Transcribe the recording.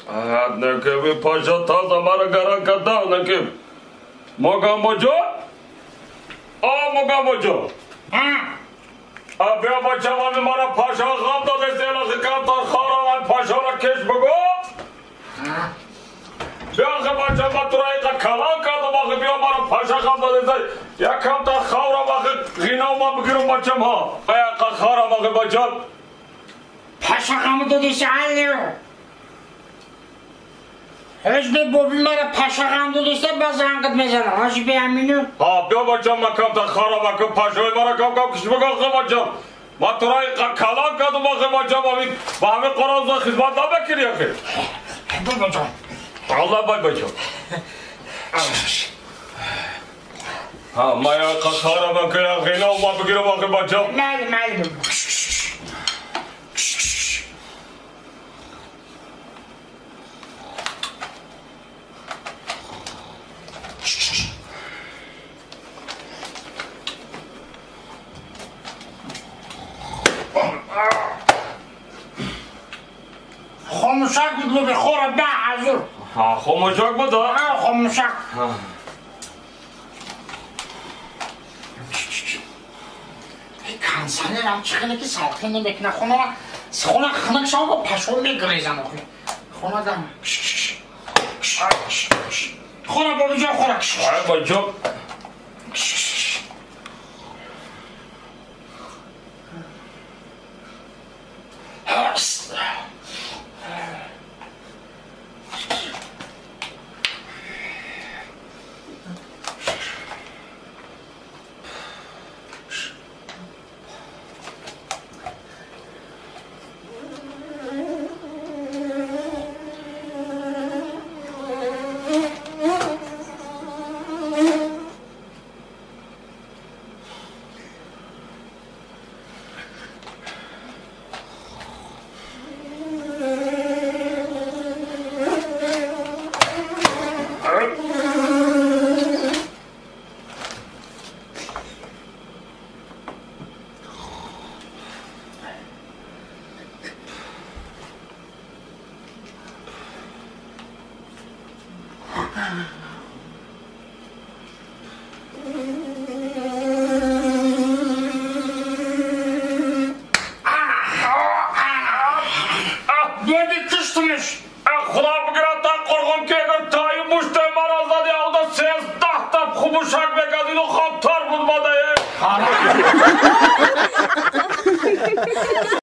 Наки паша таза мара гаран када наки. Могам боҷо? А могам боҷо. А бия бача вами мара паша ғам даде зелахи камтар хара вай пашара кеш буго. Бия хе бача ма тура иқа калан кардам ахи бия мара паша ғам даде зай. Я камтар хаврам ахи ғинав ма бигирам бачам ҳа. Ая харам ахи бачам. Паша ғам додеси алло. Ҳеҷ боби мара паша ғам додеста ба зангат мезанам. Ҳаши би амину. Ҳа бия бачам ма камтар харам ахи пашои мара кам кам киш буго ахи бачам. Ма тура иқа калан кардам ахи бачам ами ба ҳами қороза хизмат набакири ахи. Бобоҷон. Алла бай бачам. Ҳа ма яқа харам ахи ғинав ма бигирам ахи бачам. Майли майли. Хомӯшак буд луби хора ба ҳазур. Ҳа хомӯшак буд ҳа? Хомӯшак. Консалерам чӣ хеле ки салқин намекунад хонара хона хунак шава бо пашо мегрезам охи. Хона дам. Хона бобиҷон хора. Ай бачам. Худо бигирад та қурғон ки агар таи муште мара зади ауда 13 та хумушак мекардиду хабтар буд мадае.